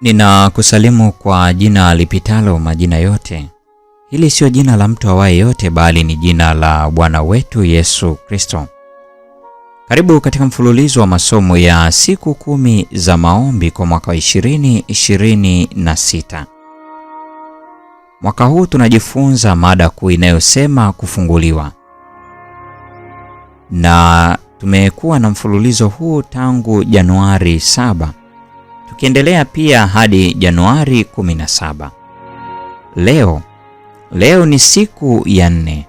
Ninakusalimu kwa jina lipitalo majina yote. Hili sio jina la mtu awaye yote, bali ni jina la Bwana wetu Yesu Kristo. Karibu katika mfululizo wa masomo ya siku 10 za maombi kwa mwaka wa 2026. Mwaka huu tunajifunza mada kuu inayosema kufunguliwa. Na tumekuwa na mfululizo huu tangu Januari 7, tukiendelea pia hadi Januari 17. Leo ni siku ya 4.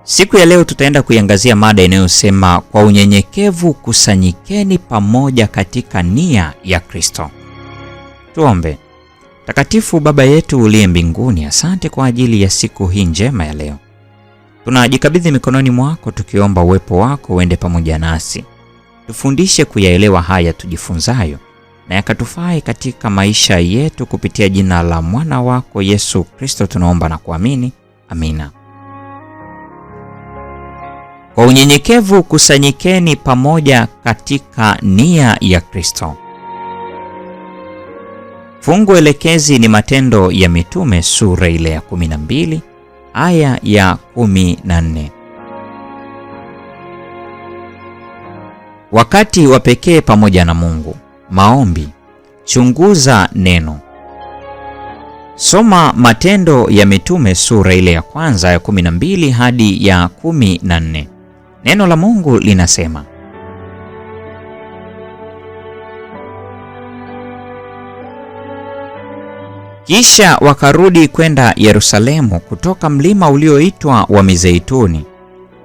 Siku ya leo tutaenda kuiangazia mada inayosema kwa unyenyekevu kusanyikeni pamoja katika nia ya Kristo. Tuombe. Takatifu Baba yetu uliye mbinguni, asante kwa ajili ya siku hii njema ya leo. Tunajikabidhi mikononi mwako tukiomba uwepo wako uende pamoja nasi. Tufundishe kuyaelewa haya tujifunzayo na yakatufai katika maisha yetu, kupitia jina la mwana wako Yesu Kristo tunaomba na kuamini. Amina. Kwa unyenyekevu kusanyikeni pamoja katika nia ya Kristo. Fungu elekezi ni Matendo ya Mitume sura ile ya 12 aya ya 14. Wakati wa pekee pamoja na Mungu. Maombi. Chunguza neno. Soma Matendo ya Mitume sura ile ya kwanza ya 12 hadi ya 14. Neno la Mungu linasema: Kisha wakarudi kwenda Yerusalemu kutoka mlima ulioitwa wa Mizeituni,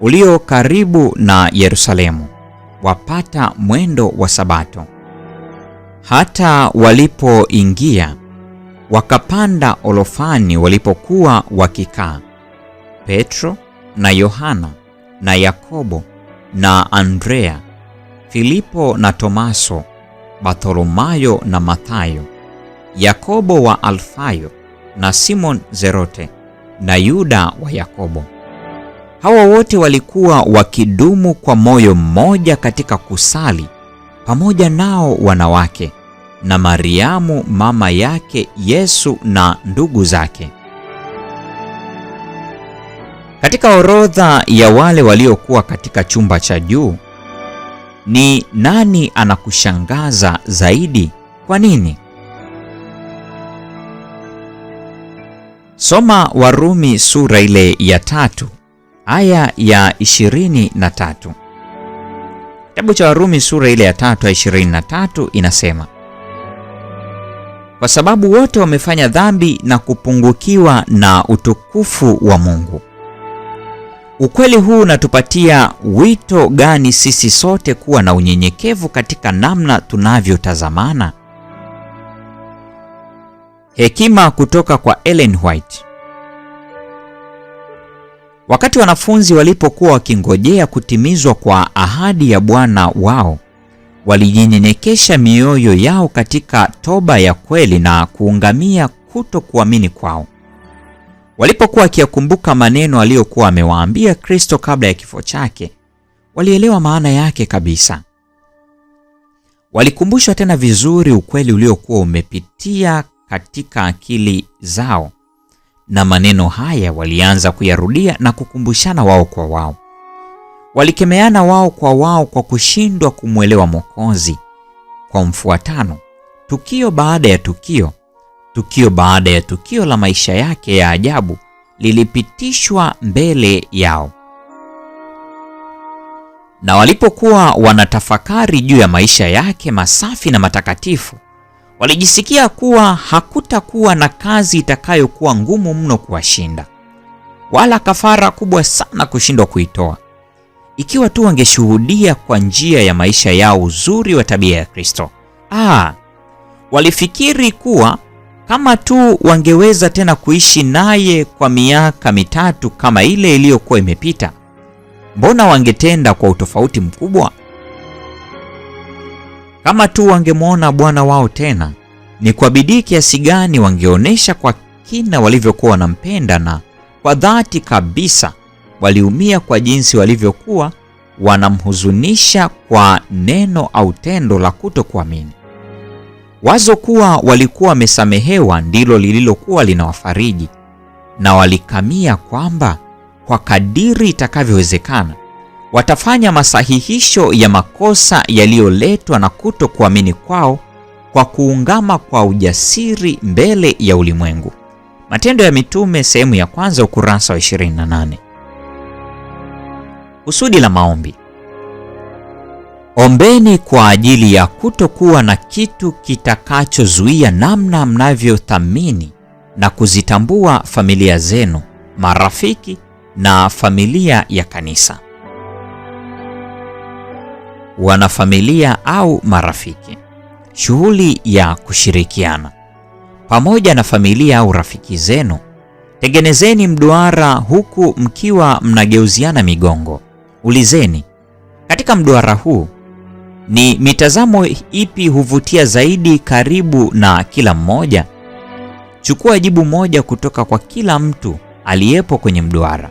ulio karibu na Yerusalemu, wapata mwendo wa Sabato. Hata walipoingia wakapanda orofani walipokuwa wakikaa Petro na Yohana na Yakobo na Andrea, Filipo na Tomaso, Bartholomayo na Mathayo, Yakobo wa Alfayo na Simon Zerote na Yuda wa Yakobo. Hawa wote walikuwa wakidumu kwa moyo mmoja katika kusali, pamoja nao wanawake na Mariamu mama yake Yesu na ndugu zake. Katika orodha ya wale waliokuwa katika chumba cha juu, ni nani anakushangaza zaidi? Kwa nini? Soma Warumi sura ile ya 3 aya ya 23. Kitabu cha Warumi sura ile ya 3 aya 23 inasema: Kwa sababu wote wamefanya dhambi na kupungukiwa na utukufu wa Mungu. Ukweli huu unatupatia wito gani sisi sote kuwa na unyenyekevu katika namna tunavyotazamana? Hekima kutoka kwa Ellen White. Wakati wanafunzi walipokuwa wakingojea kutimizwa kwa ahadi ya Bwana wao, walijinyenyekesha mioyo yao katika toba ya kweli na kuungamia kutokuamini kwao. Walipokuwa wakiyakumbuka maneno aliyokuwa amewaambia Kristo kabla ya kifo chake, walielewa maana yake kabisa. Walikumbushwa tena vizuri ukweli uliokuwa umepitia katika akili zao, na maneno haya walianza kuyarudia na kukumbushana wao kwa wao. Walikemeana wao kwa wao kwa kushindwa kumwelewa Mwokozi. Kwa mfuatano, tukio baada ya tukio, tukio baada ya tukio la maisha yake ya ajabu lilipitishwa mbele yao. Na walipokuwa wanatafakari juu ya maisha yake masafi na matakatifu, walijisikia kuwa hakutakuwa na kazi itakayokuwa ngumu mno kuwashinda, wala kafara kubwa sana kushindwa kuitoa, ikiwa tu wangeshuhudia kwa njia ya maisha yao uzuri wa tabia ya Kristo. Walifikiri kuwa kama tu wangeweza tena kuishi naye kwa miaka 3 kama ile iliyokuwa imepita, mbona wangetenda kwa utofauti mkubwa? Kama tu wangemwona Bwana wao tena, ni kwa bidii kiasi gani wangeonesha kwa kina walivyokuwa wanampenda, na kwa dhati kabisa waliumia kwa jinsi walivyokuwa wanamhuzunisha kwa neno au tendo la kutokuamini. Wazo kuwa walikuwa wamesamehewa ndilo lililokuwa linawafariji, na walikamia kwamba kwa kadiri itakavyowezekana watafanya masahihisho ya makosa yaliyoletwa na kutokuamini kwao kwa kuungama kwa ujasiri mbele ya ulimwengu. Matendo ya Mitume sehemu ya kwanza ukurasa wa 28. Kusudi la maombi. Ombeni kwa ajili ya kutokuwa na kitu kitakachozuia namna mnavyothamini na kuzitambua familia zenu, marafiki na familia ya kanisa. Wanafamilia au marafiki. Shughuli ya kushirikiana pamoja na familia au rafiki zenu. Tengenezeni mduara huku mkiwa mnageuziana migongo. Ulizeni, katika mduara huu ni mitazamo ipi huvutia zaidi karibu na kila mmoja? Chukua jibu moja kutoka kwa kila mtu aliyepo kwenye mduara.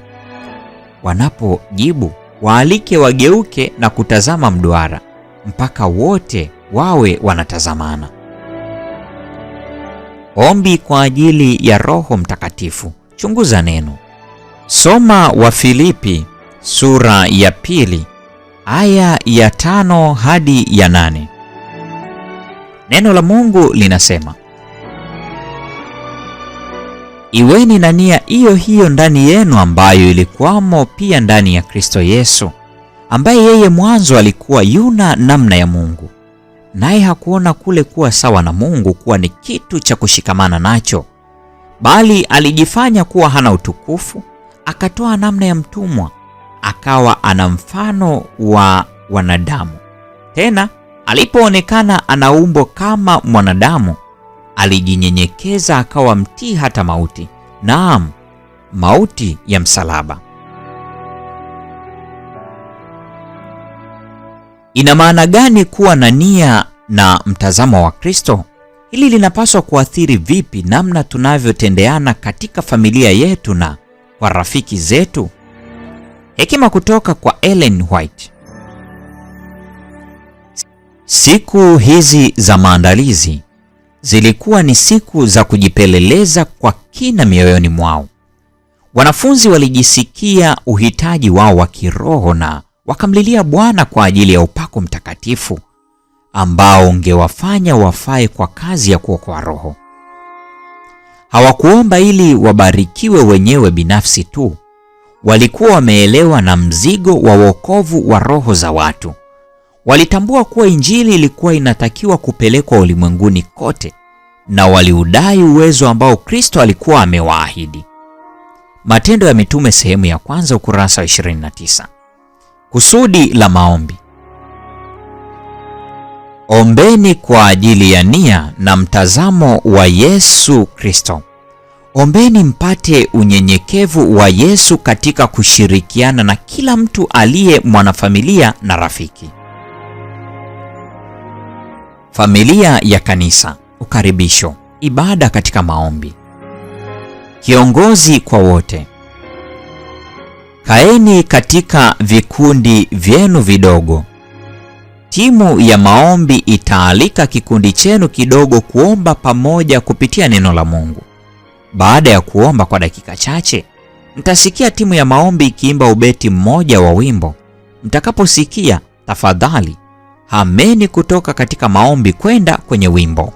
Wanapojibu, waalike wageuke na kutazama mduara mpaka wote wawe wanatazamana. Ombi kwa ajili ya Roho Mtakatifu. Chunguza neno. Soma Wafilipi sura ya 2 aya ya 5 hadi ya 8. Neno la Mungu linasema, iweni na nia hiyo hiyo ndani yenu ambayo ilikuwamo pia ndani ya Kristo Yesu, ambaye yeye mwanzo alikuwa yuna namna ya Mungu, naye hakuona kule kuwa sawa na Mungu kuwa ni kitu cha kushikamana nacho, bali alijifanya kuwa hana utukufu, akatoa namna ya mtumwa, akawa ana mfano wa wanadamu. Tena alipoonekana ana umbo kama mwanadamu, alijinyenyekeza akawa mtii hata mauti, naam, mauti ya msalaba. Ina maana gani kuwa na nia na mtazamo wa Kristo? Hili linapaswa kuathiri vipi namna tunavyotendeana katika familia yetu na kwa rafiki zetu? Hekima kutoka kwa Ellen White. Siku hizi za maandalizi zilikuwa ni siku za kujipeleleza kwa kina mioyoni mwao. Wanafunzi walijisikia uhitaji wao wa kiroho na wakamlilia Bwana kwa ajili ya upako mtakatifu ambao ungewafanya wafae kwa kazi ya kuokoa roho. Hawakuomba ili wabarikiwe wenyewe binafsi tu. Walikuwa wameelewa na mzigo wa wokovu wa roho za watu. Walitambua kuwa Injili ilikuwa inatakiwa kupelekwa ulimwenguni kote, na waliudai uwezo ambao Kristo alikuwa amewaahidi. Matendo ya Mitume sehemu ya kwanza ukurasa wa 29. Kusudi la maombi. Ombeni kwa ajili ya nia na mtazamo wa Yesu Kristo. Ombeni mpate unyenyekevu wa Yesu katika kushirikiana na kila mtu aliye mwanafamilia na rafiki. Familia ya kanisa, ukaribisho, ibada katika maombi. Kiongozi kwa wote. Kaeni katika vikundi vyenu vidogo. Timu ya maombi itaalika kikundi chenu kidogo kuomba pamoja kupitia neno la Mungu. Baada ya kuomba kwa dakika chache, mtasikia timu ya maombi ikiimba ubeti mmoja wa wimbo. Mtakaposikia, tafadhali hameni kutoka katika maombi kwenda kwenye wimbo.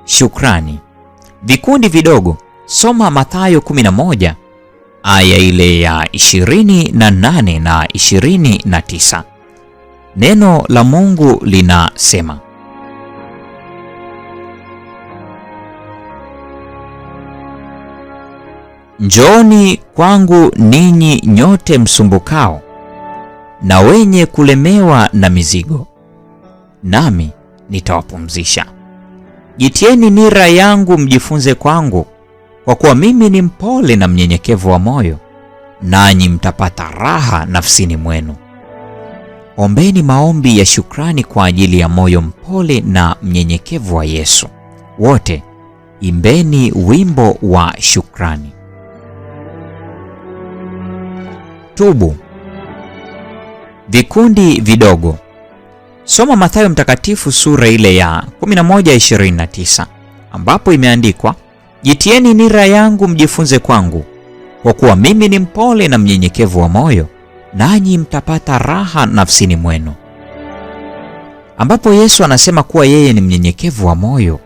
Shukrani. Vikundi vidogo, soma Mathayo 11 aya ile ya 28 na 29. Neno la Mungu linasema, njooni kwangu ninyi nyote msumbukao na wenye kulemewa na mizigo, nami nitawapumzisha. Jitieni nira yangu mjifunze kwangu, kwa kuwa mimi ni mpole na mnyenyekevu wa moyo, nanyi mtapata raha nafsini mwenu. Ombeni maombi ya shukrani kwa ajili ya moyo mpole na mnyenyekevu wa Yesu. Wote imbeni wimbo wa shukrani. Tubu. Vikundi vidogo. Soma Mathayo Mtakatifu sura ile ya 11:29 ambapo imeandikwa, jitieni nira yangu mjifunze kwangu, kwa kuwa mimi ni mpole na mnyenyekevu wa moyo, nanyi mtapata raha nafsini mwenu. Ambapo Yesu anasema kuwa yeye ni mnyenyekevu wa moyo.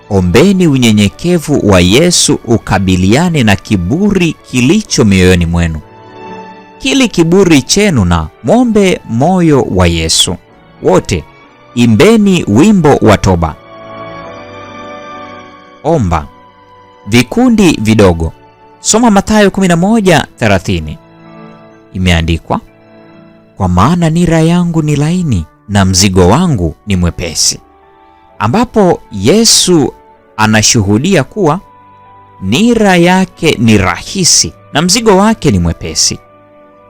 Ombeni unyenyekevu wa Yesu ukabiliane na kiburi kilicho mioyoni mwenu. Kili kiburi chenu na mwombe moyo wa Yesu. Wote imbeni wimbo wa toba. Omba. Vikundi vidogo. Soma Mathayo 11:30. Imeandikwa, kwa maana nira yangu ni laini na mzigo wangu ni mwepesi. Ambapo Yesu anashuhudia kuwa nira yake ni rahisi na mzigo wake ni mwepesi.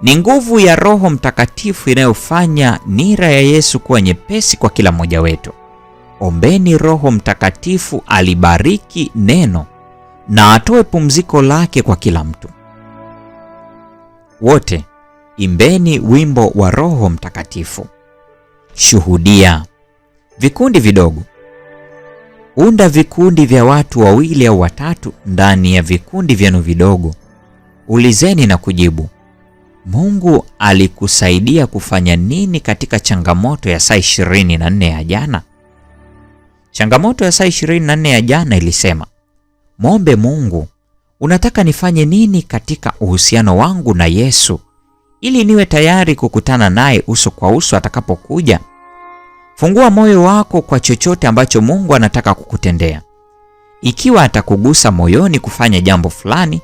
Ni nguvu ya Roho Mtakatifu inayofanya nira ya Yesu kuwa nyepesi kwa kila mmoja wetu. Ombeni Roho Mtakatifu alibariki neno na atoe pumziko lake kwa kila mtu. Wote imbeni wimbo wa Roho Mtakatifu. Shuhudia. Vikundi vidogo. Unda vikundi vya watu wawili au watatu ndani ya vikundi vyenu vidogo. Ulizeni na kujibu, Mungu alikusaidia kufanya nini katika changamoto ya saa 24 ya jana? Changamoto ya saa 24 ya jana ilisema, mwombe Mungu, unataka nifanye nini katika uhusiano wangu na Yesu ili niwe tayari kukutana naye uso kwa uso atakapokuja? Fungua moyo wako kwa chochote ambacho Mungu anataka kukutendea. Ikiwa atakugusa moyoni kufanya jambo fulani,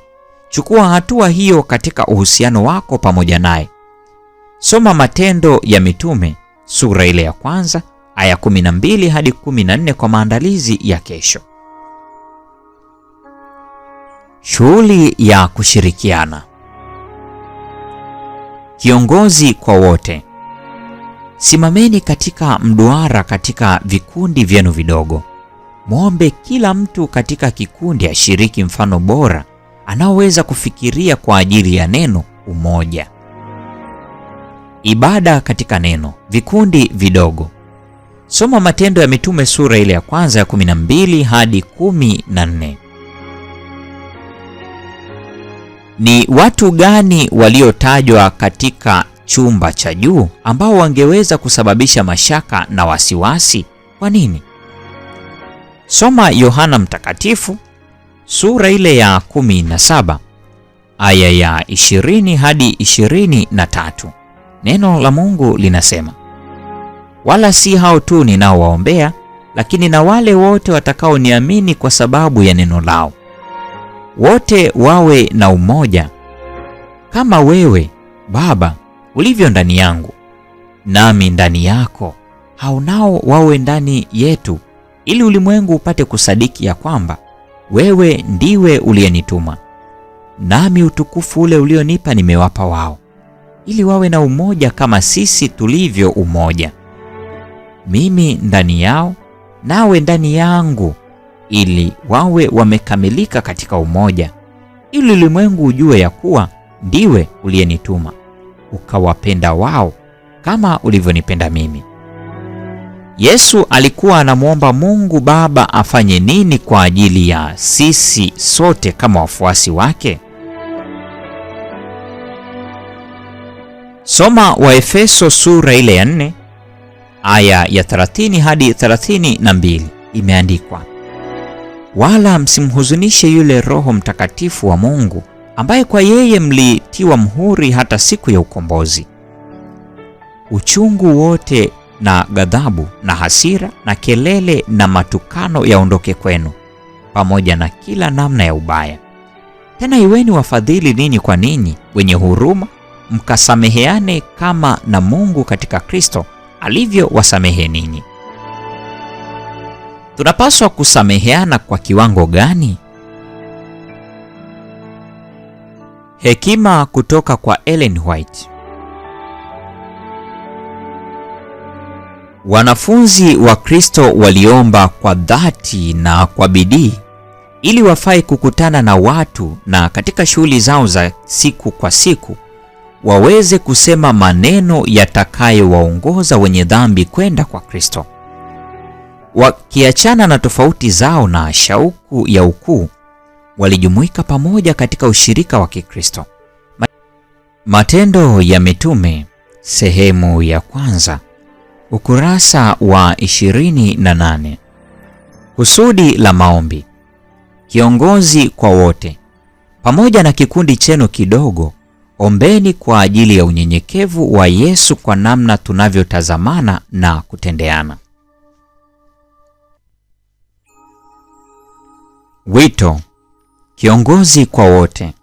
chukua hatua hiyo katika uhusiano wako pamoja naye. Soma Matendo ya Mitume sura ile ya kwanza aya 12 hadi 14 kwa maandalizi ya kesho. Shughuli ya kushirikiana. Kiongozi kwa wote. Simameni katika mduara katika vikundi vyenu vidogo. Mwombe kila mtu katika kikundi ashiriki mfano bora anaoweza kufikiria kwa ajili ya neno umoja. Ibada katika neno, vikundi vidogo. Soma Matendo ya Mitume sura ile ya kwanza ya 12 hadi 14. Ni watu gani waliotajwa katika chumba cha juu ambao wangeweza kusababisha mashaka na wasiwasi? Kwa nini? Soma Yohana Mtakatifu sura ile ya 17 aya ya 20 hadi 23. Neno la Mungu linasema, wala si hao tu ninaowaombea, lakini na wale wote watakaoniamini kwa sababu ya neno lao. Wote wawe na umoja, kama wewe Baba ulivyo ndani yangu, nami ndani yako, hao nao wawe ndani yetu, ili ulimwengu upate kusadiki ya kwamba wewe ndiwe uliyenituma. Nami utukufu ule ulionipa nimewapa wao, ili wawe na umoja kama sisi tulivyo umoja. Mimi ndani yao, nawe ndani yangu, ili wawe wamekamilika katika umoja, ili ulimwengu ujue ya kuwa ndiwe uliyenituma, ukawapenda wao kama ulivyonipenda mimi. Yesu alikuwa anamuomba Mungu Baba afanye nini kwa ajili ya sisi sote kama wafuasi wake? Soma Waefeso sura ile ya 4 aya ya 30 hadi 32. Imeandikwa, wala msimhuzunishe yule Roho Mtakatifu wa Mungu, ambaye kwa yeye mlitiwa mhuri hata siku ya ukombozi. Uchungu wote na ghadhabu na hasira na kelele na matukano yaondoke kwenu, pamoja na kila namna ya ubaya. Tena iweni wafadhili ninyi kwa ninyi, wenye huruma, mkasameheane kama na Mungu katika Kristo alivyo wasamehe ninyi. Tunapaswa kusameheana kwa kiwango gani? Hekima kutoka kwa Ellen White. Wanafunzi wa Kristo waliomba kwa dhati na kwa bidii ili wafai kukutana na watu na katika shughuli zao za siku kwa siku waweze kusema maneno yatakayowaongoza wenye dhambi kwenda kwa Kristo. Wakiachana na tofauti zao na shauku ya ukuu, walijumuika pamoja katika ushirika wa Kikristo. Matendo ya Mitume sehemu ya kwanza, ukurasa wa 28. Kusudi la maombi. Kiongozi kwa wote. Pamoja na kikundi chenu kidogo, ombeni kwa ajili ya unyenyekevu wa Yesu kwa namna tunavyotazamana na kutendeana. Wito. Kiongozi kwa wote.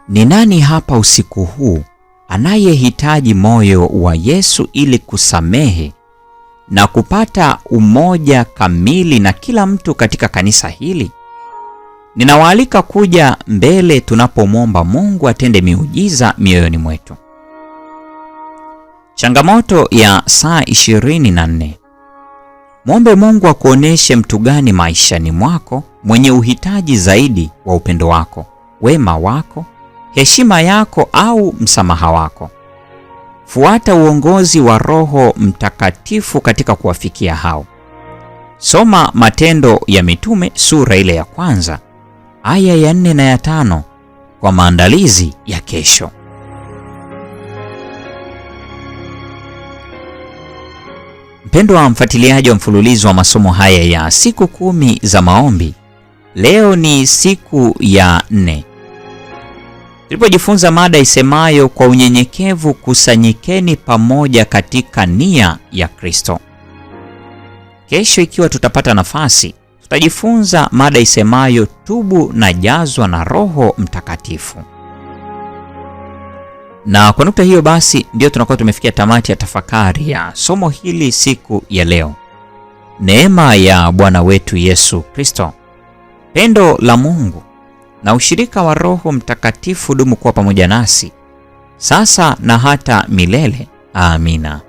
Ni nani hapa usiku huu anayehitaji moyo wa Yesu ili kusamehe na kupata umoja kamili na kila mtu katika kanisa hili? Ninawaalika kuja mbele tunapomwomba Mungu atende miujiza mioyoni mwetu. Changamoto ya saa 24. Mwombe Mungu akuoneshe mtu gani maishani mwako mwenye uhitaji zaidi wa upendo wako, wema wako, heshima yako au msamaha wako. Fuata uongozi wa Roho Mtakatifu katika kuwafikia hao. Soma Matendo ya Mitume sura ile ya kwanza, aya ya 4 na ya 5 kwa maandalizi ya kesho. Mpendwa mfuatiliaji wa mfululizo wa masomo haya ya siku 10 za maombi, leo ni siku ya 4. Tulipojifunza mada isemayo kwa unyenyekevu kusanyikeni pamoja katika nia ya Kristo. Kesho ikiwa tutapata nafasi, tutajifunza mada isemayo tubu na jazwa na Roho Mtakatifu. Na kwa nukta hiyo basi ndio tunakuwa tumefikia tamati ya tafakari ya somo hili siku ya leo. Neema ya Bwana wetu Yesu Kristo, pendo la Mungu na ushirika wa Roho Mtakatifu dumu kuwa pamoja nasi sasa na hata milele. Amina.